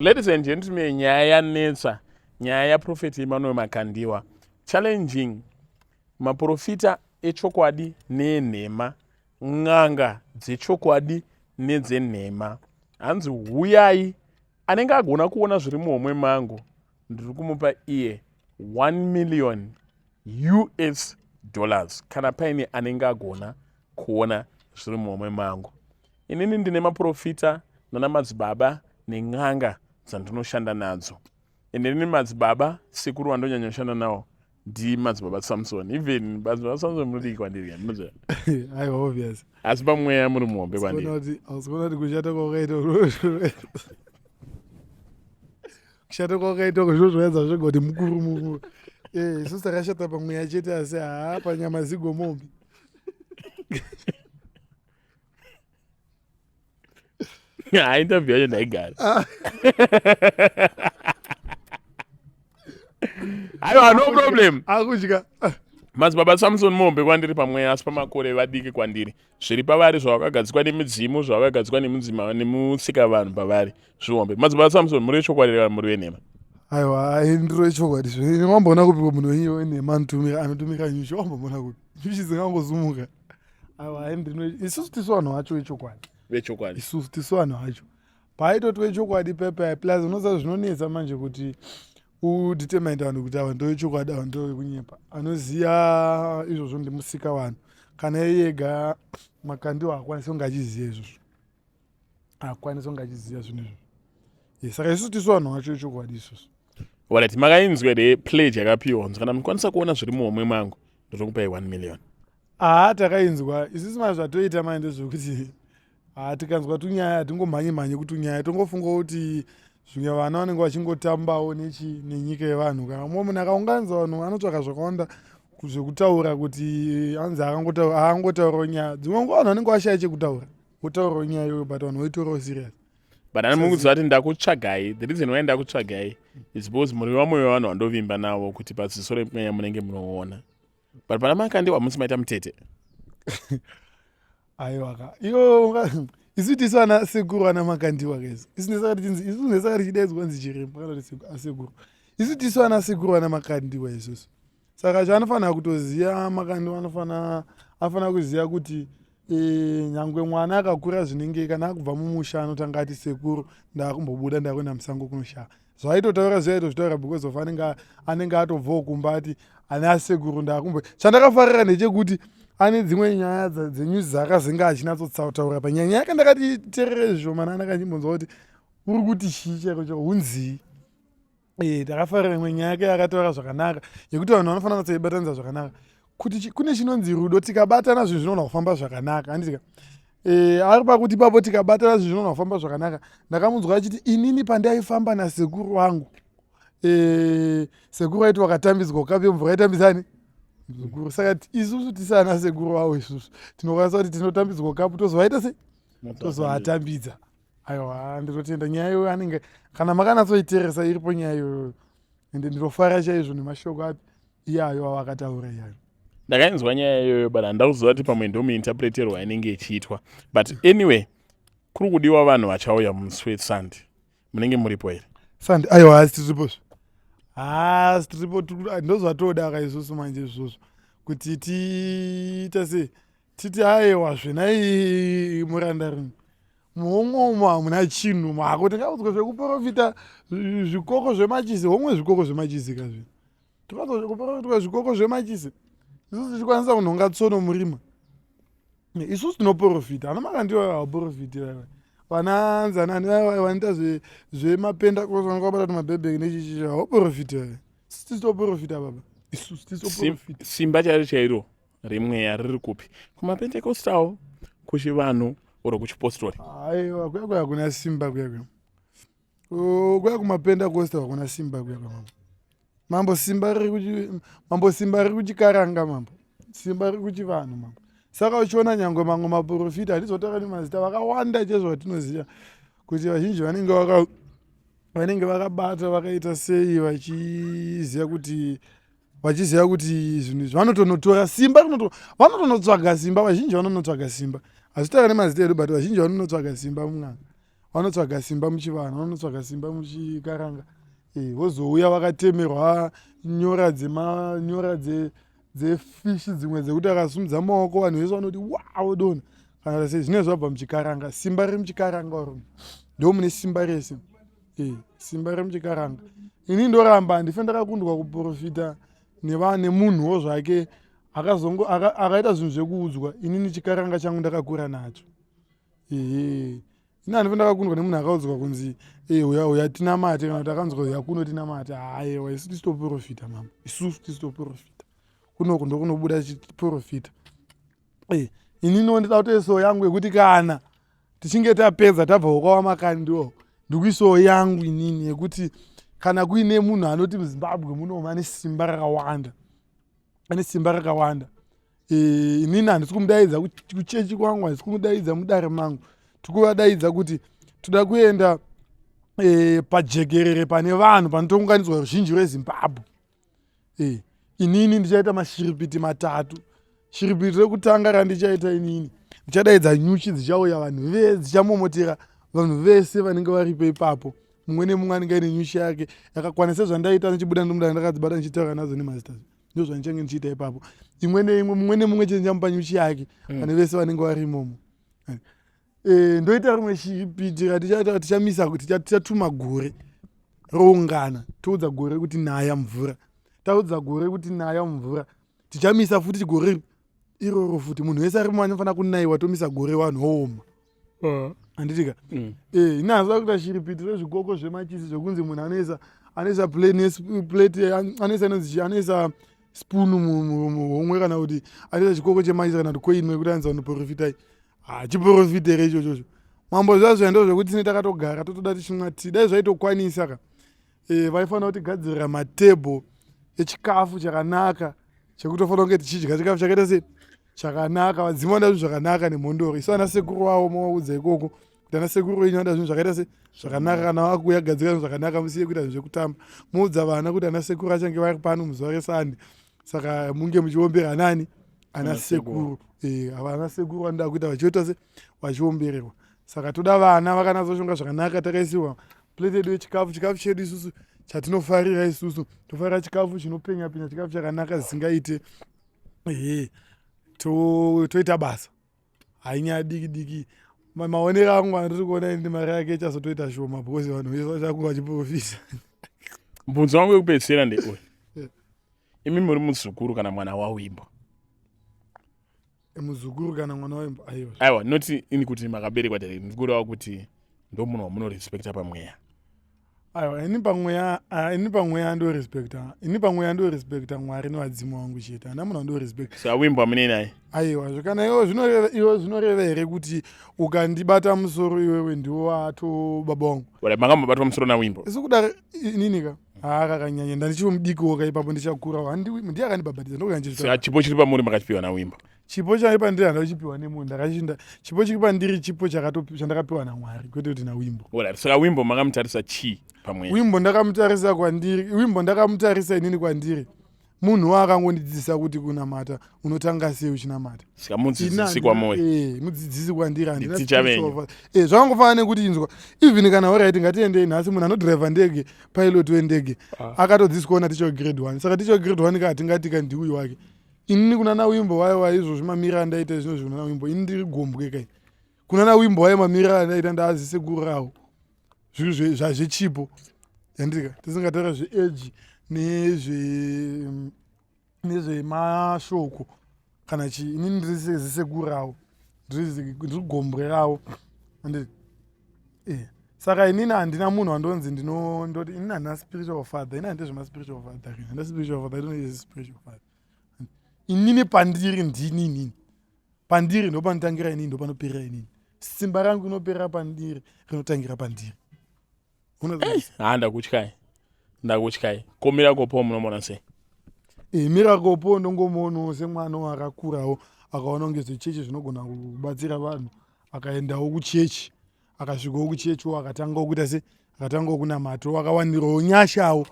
Ladies and gentlemen, nyaya yanetsa, nyaya yaProphet Emmanuel Makandiwa challenging maprofita echokwadi neenhema, n'anga dzechokwadi nedzenhema. Hanzi huyai, anenge agona kuona zviri muhomwe mangu ndiri kumupa iye 1 million US dollars kana paine anenge agona kuona zviri muhomwe mangu. Inini ndine maprofita nana madzibaba nen'anga dzandinoshanda nadzo. Ende inini madzibaba sekuru wandonyanya kushanda nawo ndimadzibaba Samson. Even madzibaba Samson munodiki kwandiri munoziva. Aiwa obvious. Asi pamweya muri muhombe kwandiri. Hausi kuona kuti kushata kwakaita kushata kwakaita zviro zvaedza zvega kuti mukuru mukuru. Eh, isusu takashata pamweya chete asi haa panyama zigo mombe. Haa interview yacho ndaigara. Ah. Aiwa no problem. Akudya. Madzibaba Samson Mombe kwandiri pamweya asi pamakore vadiki kwandiri. Zviri pavari zvavakagadzikwa nemidzimu zvavakagadzikwa nemudzima nemutsika vanhu pavari zvihombe. Madzibaba Samson muri vechokwadi kana muri venhema? Aiwa ai ndiro yechokwadi zve. Wamboona kupi munhu wenhema anotumira anotumira nyuchi wamboona kupi? Nyuchi dzingangozumuka. Aiwa ai ndino isusu tisu vanhu vacho vechokwadi. Vechokwadi. Isusu tisu vanhu vacho. Paaitoti vechokwadi pepe plus unoziva zvinonetsa manje kuti udetermine vanhu kuti ava ndovechokwadi ava ndovekunyepa. Anoziva izvozvo ndimusika vanhu. Kana iye ega Makandiwa haakwanisi kunge achiziva izvozvo. Haakwanisi kunge achiziva zvinhu izvozvo. Yes, saka isusu tisu vanhu vacho vechokwadi isusu. Alright, makainzwa here pledge yakapiwa? Kana mukwanisa kuona zviri muhomwe mangu, ndotokupai 1 million. Haa takainzwa isusu manje zvatoita manje ndezvekuti haa tikanzwa tunyaya hatingomhanyi mhanyi kutunyaya tongofunga kuti zvimwe vana vanenge vachingotambawo nechi nenyika yevanhu kana mumwe munhu akaunganidza vanhu anotsvaka zvakawanda zvekutaura kuti anzi akangotaurawo nyaya dzimwe nguva vanhu vanenge vashaya chekutaura votaurawo nyaya iyoyo but vanhu voitorawo serious. But ani mukuziva kuti ndakutsvagai, the reason why ndakutsvagai is because muri vamwe vevanhu vandovimba navo kuti paziso remweya munenge munoona. But pana Makandiwa hamusi maita mutete. Aiwa ka. Iwo isu tisu ana sekuru ana Makandiwa guys. Isu ndesaka tichinzi isu ndesaka tichidaidzwa kunzi chiremba kana kuti asekuru. Isu tisu ana sekuru ana Makandiwa isusu. Saka chaanofanira kutoziva Makandiwa anofanira anofanira kuziva kuti e, nyangwe mwana akakura zvinenge kana akubva mumusha anotanga ati sekuru ndakumbobuda ndakuenda musango kunoshava. Zvaitotaura zvaitozvitaura because of anenge anenge atobvawo kumba ati ana sekuru ndakumbo. Chandakafarira ndechekuti ane dzimwe nyaya dzenews dzaakazenga achinatsotaura panyaya yake ndakati terere zvishoma nana kandimbonzwa kuti uri kuti chii chaiko chaiko hunzii. Eh, ndakafarira imwe nyaya yake yakataura zvakanaka yekuti vanhu vanofanira kutsaibatanidza zvakanaka kuti kune chinonzi rudo tikabatana zvinhu zvinogona kufamba zvakanaka handitika eh, ari pakuti ipapo tikabatana zvinhu zvinogona kufamba zvakanaka ndakamunzwa achiti inini pandaifamba nasekuru wangu eh, sekuru aiti wakatambidzwa ukape mvura aitambidzani muzukuru saka isusu tisana sekuru wavo isusu tinokwanisa kuti tinotambidzwa ukapu tozovaita sei tozovatambidza Aiwa ndinotenda nyaya iyoyo anenge kana makanatsoiteresa iripo nyaya iyoyo ende ndinofara chaizvo nemashoko api iyayo avakataura iyayo. Ndakainzwa nyaya iyoyo but handida kuziva kuti pamwe ndomuinterpreterwa inenge ichiitwa but anyway kuri kudiwa vanhu vachauya musi wesunday munenge muripo here? Sunday aiwa hasi tiripo hasi tiripo ndozvatoda ka isusu manje izvozvo kuti tiita sei titi aiwa zvenai muranda rini muhomwe umo hamuna chinhu mako tingaudzwa zvekuprofita zvikoko zvemachisi homwe zvikoko zvemachisi ka zvinhu tikaudzwa zvekuprofitwa zvikoko zvemachisi isusu tichikwanisa kunhonga tsono murima isusu tinoprofita ana makandiwa havaprofiti vaiva vana nzanani vaiva vanoita zvemapenda kwabata tumabhebheki nechichi havaprofiti vaiva isusu tisitoprofita baba isusu tisitoprofita simba chairo chairo remweya riri kupi kumapentecostal kuchivanhu or kuchipostori aiwa kuya kuya kuna simba kuya kuya kuya kumapentecostal hakuna simba kuya kuya mambo mambo simba riri kuchi mambo simba riri kuchikaranga mambo simba riri kuchivanhu mambo saka uchiona nyangwe mamwe maprofita handizotaura nemazita vakawanda chaizvo vatinoziva kuti vazhinji vanenge vaka vanenge vakabata vakaita sei vachiziva kuti vachiziva kuti zvinhu izvi vanotonotora simba vanotonotsvaga simba vazhinji vanonotsvaga simba hazvitaura nemazita edu but vazhinji vanonotsvaga simba mun'anga. Vanotsvaga simba muchivanhu, vanotsvaga simba muchikaranga, vozouya vakatemerwa nyora dzemanyora dzefishi dzimwe dzekuti akasumudza maoko vanhu vese vanoti wa wodonha kana sei. Zvinenge zvabva muchikaranga, simba riri muchikaranga varume, ndo mune simba rese, simba riri muchikaranga. Ini ndoramba, handife ndakakundwa kuprofita nemunhuwo zvake akazongo akaita zvinhu zvekuudzwa. Inini chikaranga changu ndakakura nacho. Ehe, ini handife ndakakundwa nemunhu akaudzwa kunzi, "Uya, uya tinamate," kana kuti akanzwa, "Uya kuno tinamate." Haiwa, isu tisitoprofita, mama, isusu tisitoprofita kunoku, ndokunobuda chiprofita. Ininiwo ndida kutoisawo yangu yekuti kana tichinge tapedza tabva kwava Makandiwa, ndikuisawo yangu inini yekuti kana kuine munhu anoti muZimbabwe munomu ane simba rakawanda, ane simba rakawanda, inini handisi kumudaidza kuchechi kwangu, handisi kumudaidza mudare mangu. Tikuvadaidza kuti toda kuenda pajekerere pane vanhu panotounganidzwa ruzhinji rweZimbabwe. Inini ndichaita mashiripiti matatu. Shiripiti rekutanga randichaita inini, ndichadaidza nyuchi dzichauya, vanhu ve dzichamomotera vanhu vese vanenge varipo ipapo. Mumwe nemumwe anenge aine nyuchi yake yakakwana, sezvandaita ndichibuda ndomuda ndakadzibata ndichitaura nadzo nemazita. Ndo zvandichange ndichiita ipapo. Imwe neimwe, mumwe nemumwe chete ndichamupa nyuchi yake pane vese vanenge vari imomo. Ndoita rimwe shiripiti ratichaita, tichamisa kuti tichatuma gore roungana, toudza gore kuti naya mvura. Taudza gore kuti naya mvura, tichamisa futi gore iroro futi. Munhu wese arimo anofanira kunayiwa. Tomisa gore, vanhu vooma, handitika? Ini handisa kuita shiripiti rezvikoko zvemachisi zvekunzi munhu anoisa plate, anoisa inonzi chii, anoisa spoon muhomwe, kana kuti anoisa chikoko chemachisi, kana kuti coin yekuti anzi vanoprofitai. Hachiprofite here ichochocho, mambo? Zvazvo ndo zvekuti tine takatogara totoda tichimwa tii. Dai zvaitokwanisa ka, vaifanira kutigadzirira matebho echikafu chakanaka chekutofanira kunge tichidya chikafu chakaita sei, chakanaka. Vadzimu vanoda zvinhu zvakanaka nemhondoro. Isu ana sekuru vavo, movaudza ikoko kuti ana sekuru venyu vanoda zvinhu zvakaita sei, zvakanaka. Kana vakuuya, gadzira zvinhu zvakanaka, musiye kuita zvinhu zvekutamba. Moudza vana kuti ana sekuru achange vari pano muzuva reSande, saka munge muchiombera nani? Ana sekuru. Ava ana sekuru vanoda kuita vachiita se vachiombererwa, saka toda vana vakanatsoshonga zvakanaka. Takaisiwa plate yedu yechikafu, chikafu chedu isusu chatinofarira. Isusu tofarira chikafu chinopenya penya, chikafu chakanaka zvisingaite. Ehe, toita basa, hainyaya diki diki. Maonero angu andiri kuona ini, mari yake ichazotoita shoma because vanhu vese vachakuva vachiprofisa. Mubvunzo wangu wekupedzisira ndeuyu: imi muri muzukuru kana mwana waWimbo? Muzukuru kana mwana waWimbo? Aiwa. Aiwa, noti ini kuti makaberekwa direct, ndikureva kuti ndo munhu wamunorespekta pamweya. Aiwa, ini pamweya, ini pamweya ndorespecta, ini pamweya ndorespecta Mwari nevadzimu vangu chete. Handina munhu wandorespecta. Saka Wimbo hamunei naye? Aiwa, zvekana iwe zvinoreva, iwe zvinoreva here kuti ukandibata musoro iwewe ndiwo wato baba wangu? Ora, makambobatwa musoro naWimbo? Isu kudari inini ka, haa, kakanyanya. Ndandichiwo mudikiwo ka ipapo, ndichakura. Ndiye akandibhabhatidza, ndokuti. Saka chipo chiri pamuri makachipiwa naWimbo? Chipo chai pandiri handina kuchipiwa nemunhu. Ndakachinda chipo chiri pandiri, chipo chandakapiwa naMwari, kwete kuti naWimbo. Ora, saka Wimbo makamutarisa chii pamweya? Wimbo ndakamutarisa kwandiri, Wimbo ndakamutarisa inini kwandiri munhu waakangondidzidzisa kuti kunamata unotanga sei uchinamata. Saka mudzidzisi kwamuri? Mudzidzisi kwandiri, handina Nditicha venyu. spiritual father. Zvakangofanana nekuti, inzwa, even kana, alright, ngatiendei nhasi, munhu anodhiraivha ndege, pilot wendege, akatodzidziswawo naticha wegrade 1. Saka ticha wegrade 1 ka, hatingati ka ndiuyu wake. Inini kuna naWimbo wayo waizvozvi, mamiriro andaita izvino zvi kuna naWimbo, ini ndiri gombwe kai. Kuna naWimbo wayo, mamiriro andaita, ndaazi sekuru ravo. Zviri zvazvechipo yandika, tisingataura zveage nezvemashoko kana chii. Inini ndiri zisekuru ravo, ndiri gombwe ravo. Saka inini handina munhu wandonzi ndoti inini handina spiritual father. Ini handite zvemaspiritual father, handina spiritual father. I don't need a spiritual father. Inini pandiri ndini, inini pandiri ndopanotangira inini, ndopanoperera inini. Simba rangu rinoperera pandiri, rinotangira pandiri. Ha, ndakutyai, ndakutyai. Ko Miracle Paul munomuona sei? Miracle Paul ndongomuonawo semwana akakurawo, akaona kunge zvechechi zvinogona kubatsira vanhu, akaendawo kuchechi, akasvikawo kuchechiwo, akatangawo kuita se akatangawo kunamatawo, akawanirawo nyashawo.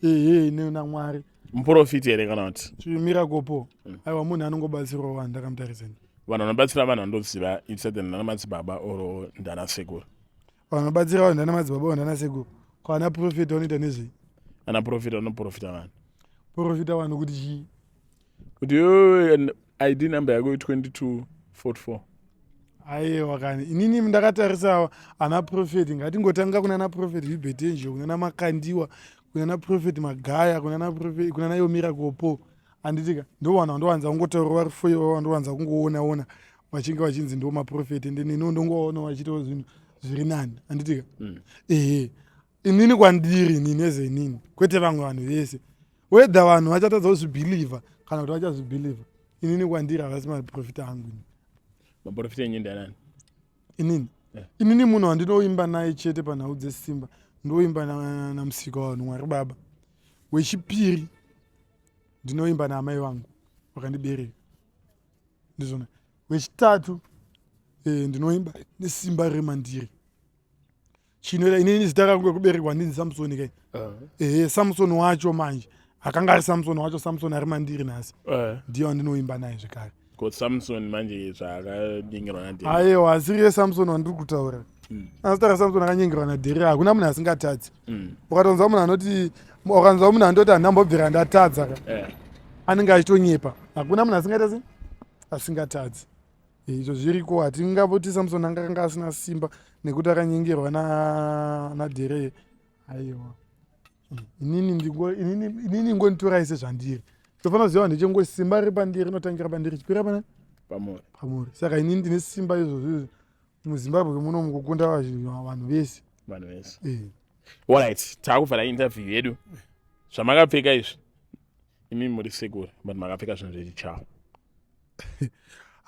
Ehe, naMwari. Muprofiti here kana kuti? Miracle Paul? Aiwa, munhu anongobatsirawo vanhu, ndakamutarisa. Vanhu vanobatsira vanhu vandoziva it's either ndana madzibaba or ndana sekuru. Vanobatsira vanhu ndana madzibaba vanhu ndana sekuru. Ko ana profeta vanoita nezvei? Ana profeta vanoprofita vanhu. Profita vanhu kuti chii? Kuti iwewe ID number yako 2244. Aiwa kani inini ndakatarisa ana prophet ngatingotanga kunana prophet Hubert Angel kunana Makandiwa kunana prophet Magaya kunana prophet kunana Yomira Kopo anditika ndovanhu vandowanza kungotaura vari four ivavo vandowanza kungoona ona vachinge vachinzi ndo maprofet ende neniwo ndongoona vachiitawo zvinhu zviri nani anditika mm. ehe inini kwandiri inini eze inini kwete vamwe vanhu vese whether vanhu vachatadza kuzvibhilivha kana kuti vachazvibhilivha inini kwandiri havasi maprofita angu ini maprofita enyu ndianani inini yeah. Inini munhu wandinoimba naye chete panhau dzesimba ndoimba namusika na wavanhu mwari baba wechipiri ndinoimba naamai vangu vakandibereka ndizvona wechitatu eh, ndinoimba nesimba remandiri chinoita inini zita rangu rekuberekwa ndinzi samsoni kai ehe samsoni wacho manje akanga ari samsoni wacho samsoni ari mandiri nhasi ndiye wandinoimba naye zvekare ko samson manje zvaakanyengerwa nadherira aiwa asiriye samson wandiri kutaura mm. asi tara samson akanyengerwa nadherira hakuna munhu asingatadzi mm. ukatonzwa munhu anoti ukanzwa munhu anototi handambobvira ndatadza ka eh. anenge achitonyepa hakuna munhu asingatadzi asingatadzi izvo zviriko hatingavoti samson anga akanga asina simba nekuti akanyengerwa nadhereye aiwa inini ngonitorai sezvandiri tofanira kuziva ndechengoti simba riri pandiri rinotangira pandiri chikwira pana pamuri saka inini ndine simba izvozvo izvo muzimbabwe muno mukukunda vanhu vese vanhu vese eh. Alright, takuvhara interview yedu zvamakapfeka izvi imi muri sekuru but makapfeka zvinhu zvechichawa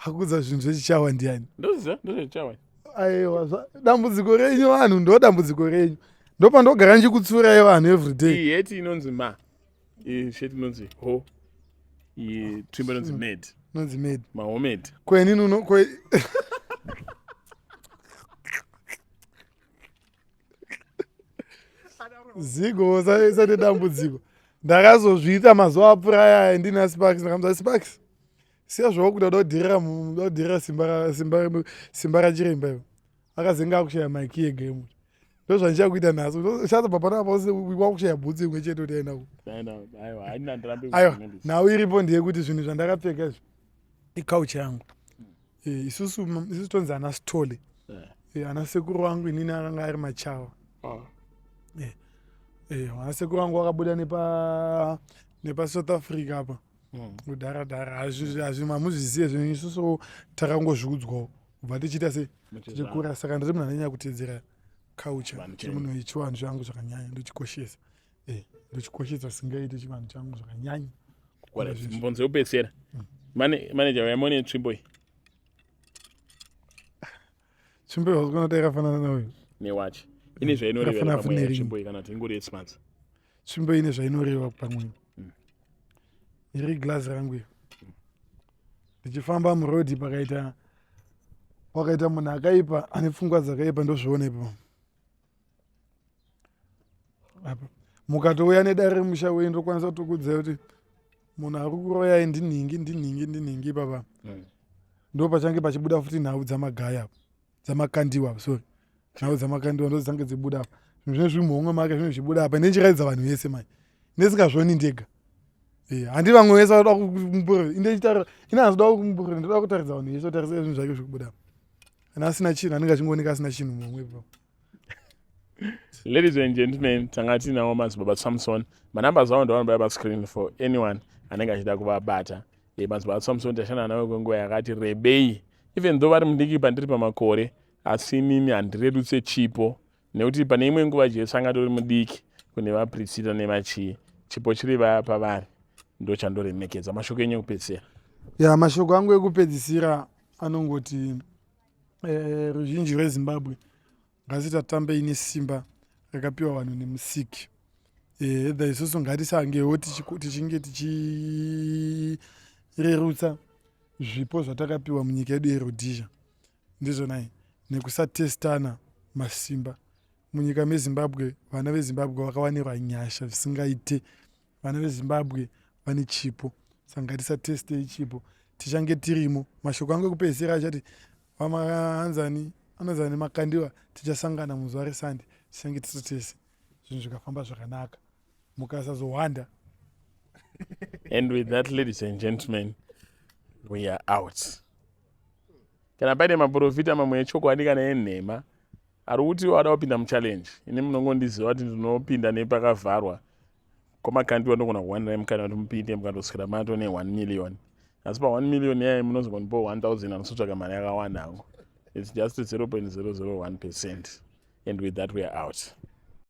akudza zvinhu zvechichawa ndiani ndoziva ndozvechichawa aiwa dambudziko renyu vanhu ndo dambudziko renyu ndopandogara ndichikutsurai vanhu everyday iyi heti inonzi ma iyi sheti inonzi ho iyi tsvimbo inonzi mad inonzi mad mahomed kwenini uno kwe zigo usati dambudziko ndakazozviita mazuva apfuura aya ndina sparks ndakamuza sparks siya zvawakuda da kudhirira simba rachiremba ivo akazenge akushaya maiki yegame ndozvandichakuita nhasi uchazobva panapa wakushaya bhutsu imwe chete kuti aenda ku aiwa nhau iripo ndeyekuti zvinhu zvandakapfeka izvi icouch yangu eh, isusu isusu tonzi ana sithole eh, ana sekuru wangu inini akanga ari machawa ah. eh, ana sekuru wangu wakabuda nepa nepasouth africa apa hmm. kudhara dhara hazvimamuzvizive zvinhu isusu takangozviudzwawo kubva tichiita sei tichikura saka ndiri munhu anonyanya kuteedzera culture ndiri munhu wechivanhu changu zvakanyanya ndochikoshesa eh, ndochikoshesa singaite chivanhu changu zvakanyanya mubvunzo wekupedzisira hmm. manager waimone tsvimbo iyi tsvimbo iyi wakuona kuti yakafanana nauyu newachi ine zvainoreva pamwe tsvimbo iyi kana kuti ingori yesmart tsvimbo ine zvainoreva pamwe hmm. iri glass rangu iyo ndichifamba muroad pakaita pakaita munhu akaipa ane pfungwa dzakaipa ndozviona ipapo apa mukatouya nedare remusha wenyu ndokwanisa kutokuudzai kuti munhu ari kuroyai ndinhingi ndinhingi ndinhingi ipapa mm. ndo pachange pachibuda futi nhau dzamagaya apa dzamakandiwa sorry nhau dzamakandiwa ndo dzichange dzibuda apa zvinhu zvine zviri muhomwe make zvinhu zvichibuda apa ndenchiratidza vanhu vese manje ndisingazvioni ndega eh, handi vamwe vese vanoda kumupurira inde ine handizoda kumupurira ndoda kutaridza vanhu vese kutaridza zvinhu zvake zvikubuda apa kana asina chinhu anenge achingooneka asina chinhu muhomwe ipapo ladies and gentlemen tanga tiinawo madzibaba samson manumbers avo ndovanobaya pascreen for anyone anenge achida kuvabata e, madzibaba samson tashanda navo kwenguva yakati rebei even though vari mudiki pandiri pamakore asi inini handirerutse chipo nekuti pane imwe nguva jesu angatori mudiki kune vaprisita nemachii chipo chiri pavari ndochandoremekedza mashoko enyu ekupedzisira ya mashoko angu ekupedzisira anongoti eh, ruzhinji rwezimbabwe ngasitambei nesimba rakapiwa vanhu nemusiki eh, either isusu ngatisangewo tichinge tichirerutsa zvipo zvatakapiwa munyika yedu yerhodesia ndizvonai nekusatestana masimba munyika mezimbabwe vana vezimbabwe vakawanirwa nyasha zvisingaite Vana veZimbabwe vane chipo saka ngatisatestei chipo tichange tirimo. Mashoko angu ekupedzisira achati vamahanzani Anoziva nemakandiwa. Tichasangana muzuva reSunday, tichange tiri tese, zvinhu zvikafamba zvakanaka, mukasazohwanda. And with that, ladies and gentlemen, we are out. Kana paine maprofita mamwe echokwadi kana enhema ari kuti wada kupinda muchallenge, ini munongondiziva kuti ndinopinda nepakavharwa kwamakandiwa. Ndogona kuwanirai mukana kuti mupinde, mukatoswera mato ne1 million, asi pa1 million yayi munozongondipo 1000. Anosotsvaga mari yakawanda hangu. It's just 0.001%. And with that, we are out.